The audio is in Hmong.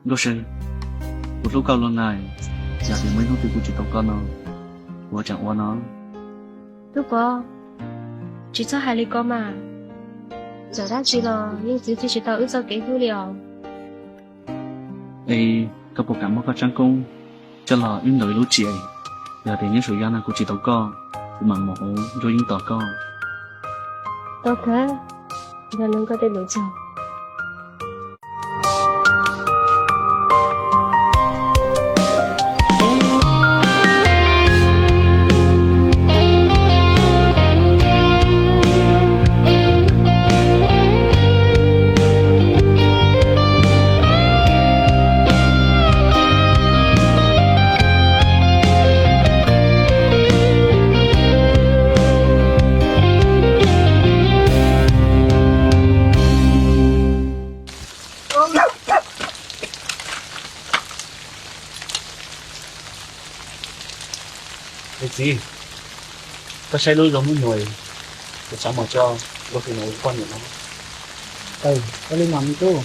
Nkauj Sw, kuv hlub koj luag na, yog tias muaj ib hnub twg kuv tsis tau koj no, kuv ua tseem ua no. Tub Pov, tsis txhob hais li ko mas. Txawm dab tsi los leej txiv twb tsis tau wb txoj kev hlub li os. Es koj puas kam muab koj tsaab koob coj los wb ntaus ib lub tsiaj, yog tias nyob saum yaj no kuv tsis tau koj, kuv mam mus hauv nruab yeeb tos koj. Tau kawg, yog no koj tej lus txog. Leej txiv, koj saib lub zoo hnub nyoog, kuv xav mus coj Nkauj Sw mus ua poj niam no. Aw, ua li mas me tub,